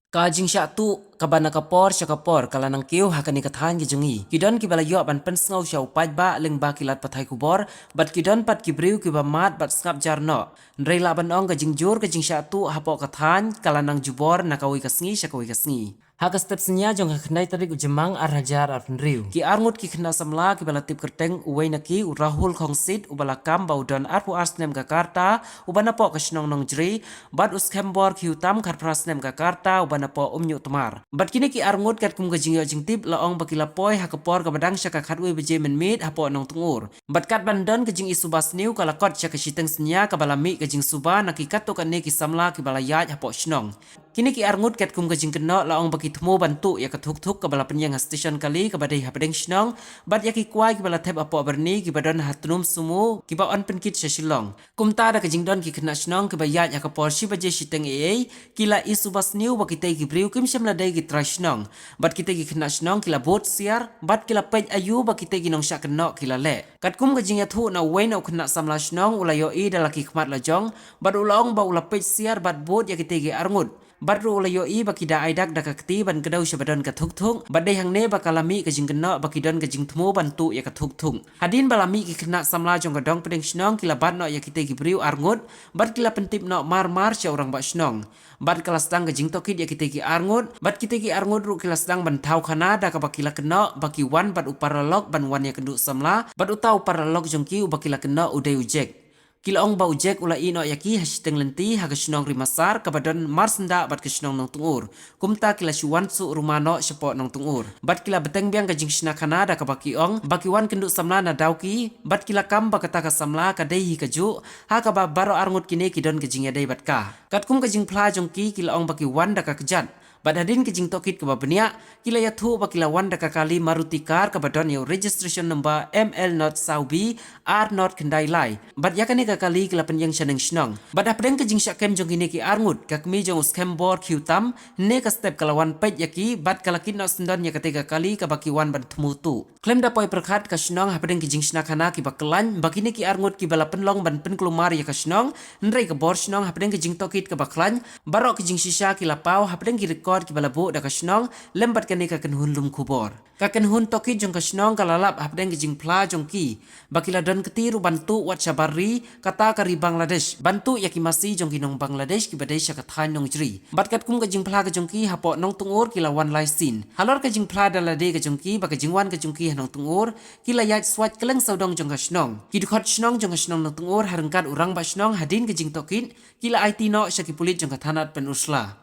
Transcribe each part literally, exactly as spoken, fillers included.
Ka jingshah tuh kaba na ka por sha ka por ka la nang kiew ha kane ka thaiñ ka jong ngi. Ki don kiba la ïoh ban pynsngew sha u paidbah lyngba ki lad pathai khubor, bad ki don pat ki briew kiba mad bad sngap jar noh. Hynrei lah ban ong ka jingjur ka jingshah tuh hapoh ka thaiñ ka la nang jubor na kawei ka sngi sha kawei ka sngi. Ha ka step synñia jong ka khyndai tarik u Jymmang ar hajar arphew hynriew, ki arngut ki khynnah samla kiba la tip kyrteng, uwei na ki u Rahul Khongsit uba la kam ba u don arphew ar snem ka rta, uba napoh ka shnong Nongjri, bad u Skhembor Khiewtam khatphra snem ka rta, uba napoh Umñiuhtmar. Bad kine ki arngut katkum ka jingïoh jingtip la ong ba ki la poi ha ka por kaba dang sha ka khatwei baje mynmiet hapoh Nongtngur. Bad kat ban don ka jingisuba sniew ka la kot sha ka shiteng synñia kaba la mih ka jingsuba na ki katto katne ki samla kiba la ïaid hapoh shnong. Kine ki arngut katkum ka jingkynnoh la ong ba ki thmu ban tuh ïa ka thukthuk kaba la pynïeng ha station kali kaba dei hapdeng shnong, bad ïa ki kwai kiba la thep hapoh byrni kiba don ha tnum sumo kiba yn pynkit sha Shillong. Kumta da ka jingdon ki khynnah shnong kiba ïaid ha ka por shi baje shiteng eiei, ki la isuba sniew ba kitei ki briew kim shym la dei ki trai shnong. Bad kitei ki khynnah shnong ki la bud siar, bad ki la peit aïu ba kitei ki nongshah kynnoh ki la leh. Katkum ka jingïathuh na uwei na u khynnah samla shnong, u la ïohi da la ki khmat la jong, bad u la ong ba u la peit siar bad bud ïa kitei ki arngut. Bad ruh u la ïohi ba ki da ai dak da ka kti ban kdew sha ba don ka thukthuk, bad dei hangne ba ka la mih ka jingkynnoh ba ki don ka jingthmu ban tuh ïa ka thukthuk. Hadien ba la mih ki khynnah samla jong ka dong pdeng shnong ki la bat noh ïa kitei ki briew arngut, bad ki la pyntip noh mar mar sha u rangbah shnong. Bad ka la sdang ka jingtohkit ïa kitei ki arngut, bad kitei ki arngut ruh ki la sdang ban thaw khana da kaba ki la kynnoh ba ki wan bad u paralok ban wan ïakynduh samla, bad uta u paralok jong ki uba ki la kynnoh u dei u Jack. Ki la ong ba u Jack u la ïeh noh ïa ki ha shiteng lynti ha ka shnong Rimasar kaba don marsyndah bad ka shnong Nongtngur. Kumta ki la shu wan suk ruma noh shapoh Nongtngur. Bad ki la bteng biang ka jingshna khana da kaba ki ong ba ki wan kynduh samla na Dawki, bad ki la kam ba kata ka samla ka dei hi kajuh, ha kaba baroh arngut kine ki don ka jingïadei bad ka. Katkum ka jingphla jong ki, ki la ong ba ki wan da ka kjat. Bad hadien ka jingtohkit kaba bniah, ki la ïathuh ba ki la wan da ka kali Maruti car kaba don ïa u registration number M L not saw B R not khyndai lai. Bad ïa kane ka kali ki la pynïeng sha neng shnong. Bad hapdeng ka jingshah kem jong kine ki arngut, ka kmie jong u Skhembor Khiewtam, hynne ka step ka la wan peit ïa ki, bad ka la kit noh syndon ïa katei ka kali kaba ki wan ban thmu tuh. Khlem da poi pyrkhat ka shnong hapdeng ki jingshna khana kiba khlaiñ, ba kine ki arngut kiba la pynlong ban pynkulmar ïa ka shnong, hynrei ka bor shnong hapdeng ki jingtohkit kaba khlaiñ, baroh ki jingshisha ki la paw hapdeng ki record kiba la buh da ka shnong, lem bad kane ka kynhun lum khubor. Ka kynhun tohkit jong ka shnong ka la lap hapdeng ki jingphla jong ki, ba ki la don kti ruh ban tuh wat shabar ri, kata ka ri Bangladesh, ban tuh ïa ki masi jong ki nong Bangladesh kiba dei sha ka thaiñ Nongjri. Bad katkum ka jingphla ka jong ki hapoh Nongtngur ki la wan lai sien. Halor ka jingphla da lade ka jong ki, ba ka jingwan ka jong ki ha Nongtngur, ki la ïaid swait kylleng sawdong jong ka shnong. Ki dkhot shnong jong ka shnong Nongtngur ha ryngkat u rangbah shnong hadien ka jingtohkit, ki la aiti noh sha ki pulit jong ka thanat Pynursla.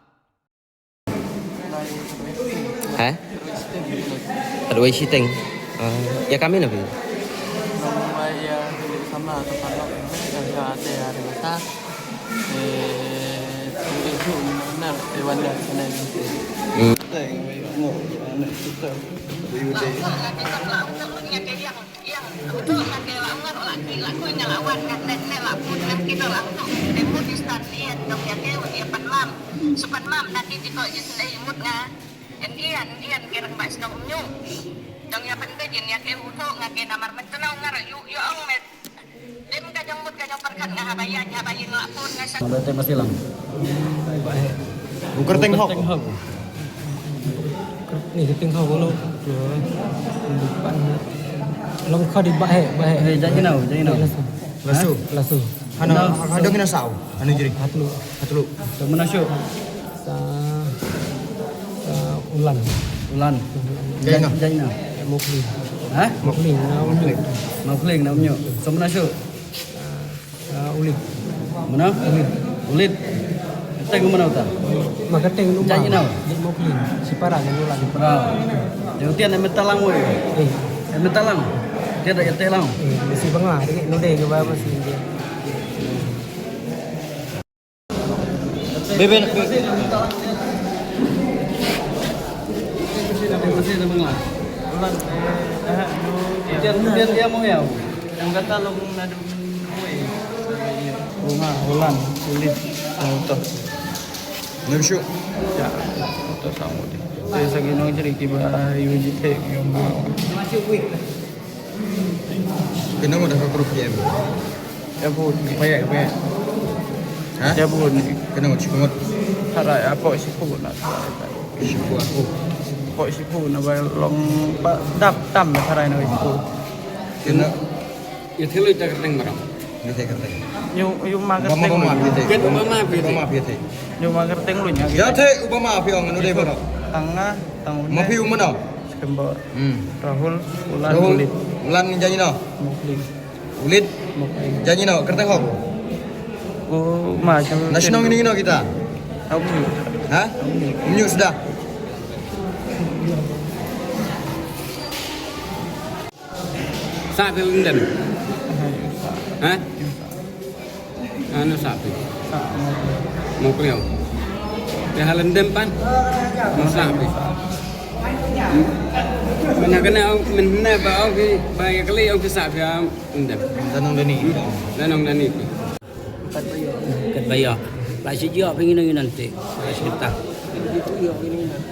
Hah? Khatwei shiteng. Ah, ïa ka mih na phi? Hmm. Ïa, uto nga te la ong ngan la ki la ku nga la wan ngan ne ne la pun ngan ki la ong to. Te pun di stan ïa dong ïa te ïa pan mam. Su pan mam na ki ti ko ïa sne mut nga. En ïa en ïa ke rang ba sno nyu. Dong ïa pan ke jin ïa ke uto nga ke namar men tenau ngar yu yu ong met. Dem ka jong mut ka jong perkat nga ha ba ïa ha ba ïa la pun nga sa. Ba te masih lang. Uker teng hok. Ni kyrteng hok lo. Long kha di ba he, ba he. Eh, jai nau, jai nau. Lasu. Lasu. Hano, hano kina sao? Hano jeri. Hatlu. Hatlu. Sa mana shu? Sa, sa Ulan. Ulan. Jai nau. Jai nau. Mokli. Ha? Mokli, na Mokli. Mokli, na Umnyu. Sa mana shu? Ah, Ulit. Mana? Ulit. Ulit. Teng mana uta? Ma ka teng lu. Jai nau. Di Mokli. Sipara ni ulang. Sipara. Yang tian em talang woi. Eh. Em talang. Tiada yang telang. Eh, mesti bangla. Dia node ke bawah mesti dia. Bebe. Mesti bangla. Ulang. Eh, eh, tian tian dia mau ya. Yang kata lo nadu. Bunga, Ulan, Ulit, Uto. Nusuk. Ya, Uto sama dia. Saya sagi nong jadi kiba yuji te yang mau. Kena udah ke grup ya. Ya bu, payah payah. Ha? Ïa bun. Kano shi kumut? Tharai hapoh shiphew na. Shiphew hapoh. Hapoh shiphew na ba long ba dap tam tharai na shiphew. Kano? Ïa thylli ta kyrteng marang. Ïa thylli kyrteng. Ïa, ïa ma kyrteng. Ba ma phi thei. Ken ba ma phi thei. Ba ma phi thei. Ïa ma kyrteng lu nya. Ïa thei u ba ma phi ong anu dei marang. Tang nga, tang u. Ma phi u mano? Skembor. Hmm. Rahul, Ulan, Rahul, Ulit. Ulan jani no. Mukling. Ulit. Mukling. Jani no, kyrteng hok. U maju. Na shnong ino ino kita? Umyu. Ha? Umyu. Umyu sudah. Sa te lendem. Ha? Anu sa te. Mo kleo. Te ha lendem pan. Mo sa te. Mena kena mena ba au ki ba ya kali au ki sa te lendem. Danong dani. Danong dani. Kat ba ïoh. La shi ïoh phi ngin ngin nanti. La shi kita.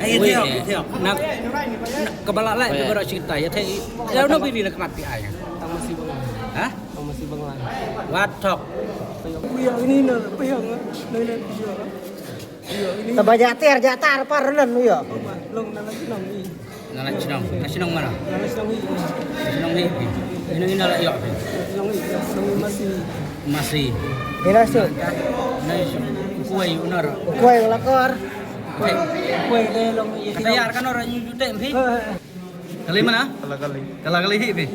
Ai ïoh ïoh. Nak nak kebala lai phi baru shi kita. Ya thai. Ya no bini nak mati ai. Tang masih bang. Ha? Tang masih bang lai. Watok. Ïoh ini na phi ïoh. Nai nai ïoh. Ïoh ini. Taba jatir jatar par nan ïoh. Long na lagi long ni. Na la chnong. Na chnong mano? Na la chnong hi. Na chnong hi. Ino ino la ïoh. Chnong hi. Chnong hi masi. Masi. Ina su. Na kuai unar. Kuai la kor. Kuai de long hi. Kata yar kan orang nyu jute mpi. Kali mana? Kala kali. Kala kali hi pi.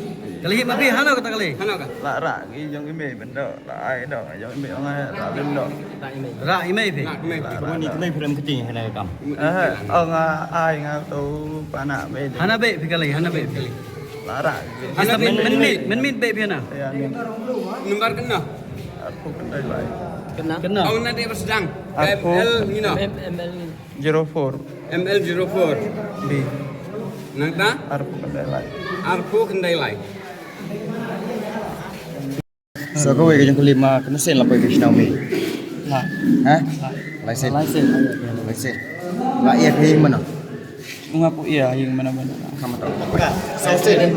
Kali hi ma pi hano kata kali. Hano ka? La ra ngi jong ime bendo. La ai dong jong ime ong ai ra bendo. Ra ime pi. Ra ime pi. Ni kene film kecil hana kam. Eh, ong ai nga tu pana be. Hana be pi kali, hana be pi kali. Lara. Hana be men mit, men mit be pi hana. Ya ni. Number kena. Aku kena lai. Kena. Kena. Au na de bersedang. Aku. M L ni no. M L ni. Zero four. M L zero four. B. Nang ta? Arphew khyndai lai. Arphew khyndai lai. So kawei ka jingkylli ma kano sien la poi ka shnong mi? La. Ha? Lai sien. Lai sien. Lai sien. La ïa phi mano? Nga pu ïa ïing mano mano. Kham ta. Sa sien.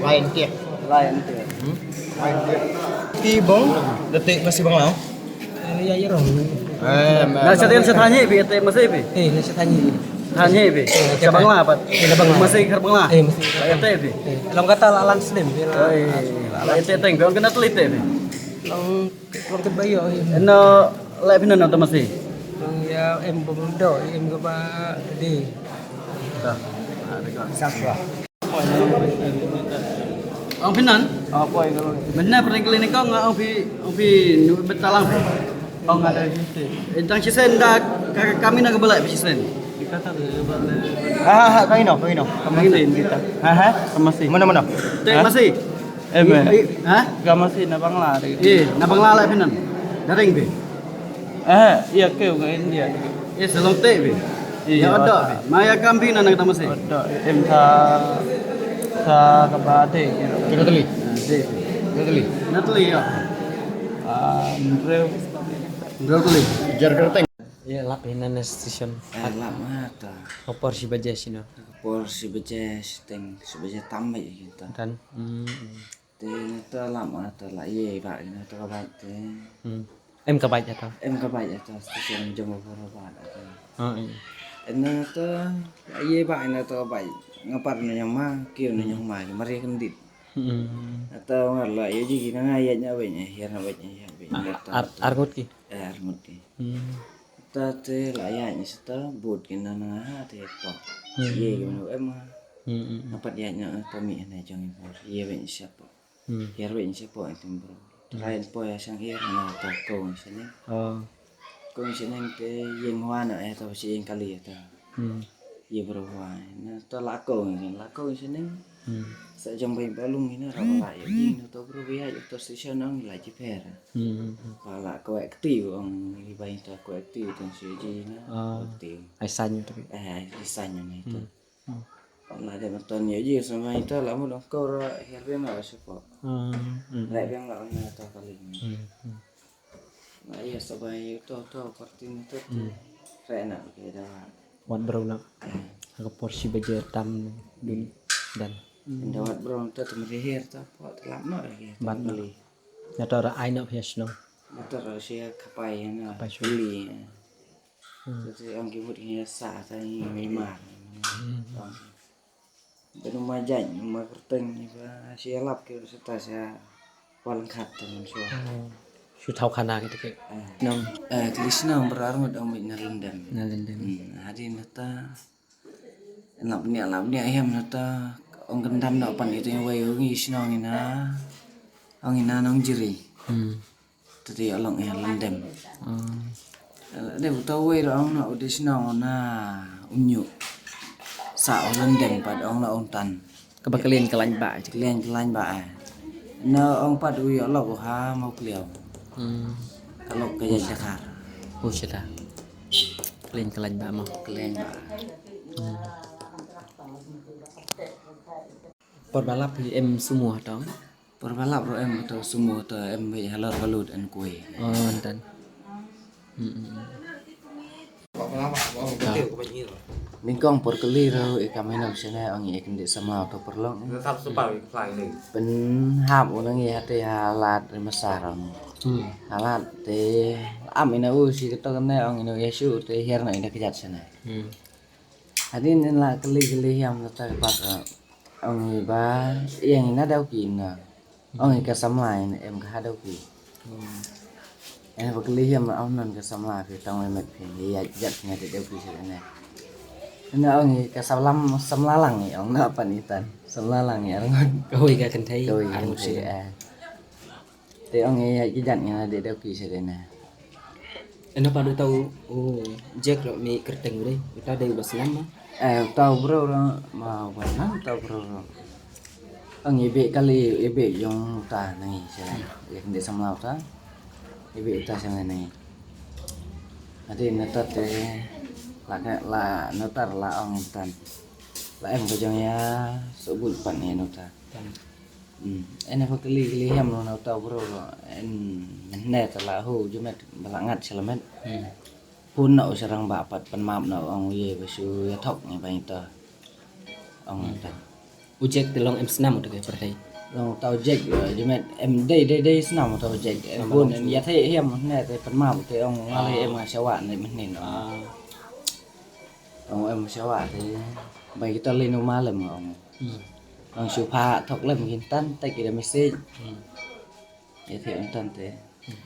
Lai ïa. Lai ïa. Hmm? Lai ïa. Ki bong da te masi bang lao. Ïa ïa rong. Eh, na sa den sa thanye bi te masi bi. Eh, na sa thanye. Thanye bi. Sa Bangla pat. Eh, na Bangla. Masi khar Bangla. Eh, masi. Ïa te bi. Long kata la lan snem. Oi, la te teng bi ong kena telit te bi. Long long ket bayo. No, la phi na no ta masi. Long ïa em bom do, em ga ba di. Sa. Ong phi nan? Ong phi nan pyrshang kali ni kong ong phi ong phi nu betalang. Ong ada. Intang sisen da kami na kebelak sisen. Ha ha ha kami no kami no. Kami ni kita. Ha ha. Kami si. Mana mana? Te masi. Em. Ha? Kami si na Bangla. Eh, na Bangla la phi nan. Daring phi. Eh, ïa kiew ngan India. Eh, sa long te bi. Ïa odo bi. Ma ïa kam bi na nang tama se. Odo em sa sa ka ba te. Ka tali. Te. Ka tali. Na tali ïa. Ah, hynriew. Hynriew tali. Jar kerteng. Ïa lap hi na na station. Eh, lap ma ta. Ka por shi baje sino. Ka por shi baje siteng, shi baje tam ba ïa kita. Dan. Hmm. Te na ta lap ma ta la ïa ba na ta ka ba te. Hmm. Em ka bike ata. Em ka bike ata station jong ka boro ba ata. Ha, iya. Ena ta ye ba ena ta bike. Nga par na nyang ma, kiew na nyang ma, ki mari kendit. Hmm. Ata ngar la ye ji ki na nga ya nya bike, ya na bike, ya bike. Ah, ar, ar ngut ki? Eh, ar ngut ki. Hmm. Ta te la ya ni sta boot ki na nga ha te pa. Hmm. Ye ki mano em ha. Hmm, hmm, hmm. Nga pat ya nya ta mi na jong i bor. Ye bike siapa. Hmm. Hiar wei nse po ente bro. Hmm. Trai po ya sang hiar na ta ko nse ne. Oh. Ko nse ne te yeng hwa na eh ta si yeng kali ta. Hmm. Ye bro hwa na ta la ko nse la ko nse ne. Hmm. Sa jong bai balung ni na ra la ye ni na to bro ya yo to station nang la ji pher. Hmm. Pa la ko ek ti ong ni bai ta ko ek ti ta si ji na. Ah. Ek ti. Ai san tu. Eh, ai san ni tu. Hmm. Hmm. Ong la de matan ïa ji sa mai ta la mut ong ko ra hiar biang la sa po. Hmm, hmm. Re biang la ong ta kali. Hmm, hmm. Na ïa sa bai to to parti ni to. Hmm. Re na ke da. Wat bro na. Ka por shi baje tam dun dan. Hmm. Da wat bro to tum re hiar ta po la no re hiar ta kali. Ya ta ra ai na phi shnong. Betul, shu ïa khapai ïa na. Khapai shuh. Pili. Hmm. Te ong ki mut ngi ïa sah ta ngi mei mar. Hmm. Ong. Ba nu ma jaiñ, nu ma kyrteng, ba shu ïalap ki ruh sata sha Wah Lyngkhat te mynshuwa. Oh. Shu thaw khana kita ki. Eh. Nong. Eh, kylli shnong baroh arngut ong beit na Lyndem. Na Lyndem. Hmm, hadien nata. Lap niah, lap niah hiam nata. Ong kyndam noh pan ito iwei ong i shnong ina. Ong ina Nongjri. Hmm. Te te ïa long ïa Lyndem. Hmm. Eh, de uta uwei ruh ong na u dei shnong na Umñiuh. Sa u Lyndem pat ong na Umtan. Kaba kyllian kyllian ba. Kyllian kyllian ba, eh. Na ong pat u ïa lok u ha Mawkliaw. Hmm. Ka lok ka ïa Jakhar. Oh, shata. Kyllian kyllian ba mo. Kyllian ba. Hmm. Por ba lap hi em sumo tong. Por ba lap ruh em to sumo to em beit halor balut en kuei. Oh, yntan. Hmm, hmm, hmm. Nyngkong por kylli ruh i kam ïa nong shane ong i kyndit samla to por long. Pynhap u nang i hate ha lad ri masar ong. Hmm. Ha lad te am ina u shi kato kane ong ina u ïa shu te hiar na ina kjat shane. Hmm. Hadien in la kylli kylli hiam nata ka pat, eh, ong i ba ïeng ina dau ki na. Ong i ka samla ina em ka ha dau ki. Hmm. Ina ba kylli hiam ong non ka samla phi tang wei met phi ïa jat phi nga dau ki sha ina. Ina ong i ka samla, samla lang i ong na pan itan. Samla lang i arngut. Kawei ka kynthei. Kawei ka arngut kynthei, sha. Eh. Te ong ïa ki jat ngi na dei dei ki sha dei na. Ena pat uta u, u Jack ruh mi kyrteng u dei. Uta dei u ba snam ma. Eh, uta u bro ruh ma u ba snam uta u bro ruh. Ong i beh kali i beh jong uta ngi sha. Ïa kyndit samla uta. I beh uta sha ngi. Ati nata te la ka la nata la ong intan. La em ka jong ïa so but pan ïa uta. Hmm. Ena pha kylli kylli hiam ruh na uta u bro ruh. En mynne te la hu ju met ba la ngat sha la met. Hmm. Hun na u sha rangbah pat pan map na u ong u ye ba shu ïa thok ngi ba ngi ta. Ong ta. U Jack te long em snam uta ke pyrthei. Long uta u Jack, eh, ju met em dei dei dei snam uta u Jack. Em hun em ïa thei hiam mynne te pan map te ong nga lei em nga sha wah ne mynne no. Ah. Ong em sha wah te ba kita lei no ma lem ong. Hmm. Ong shu pha thok lem kin tan te ki da message. Hmm. Ïa te ong tan te. Hmm.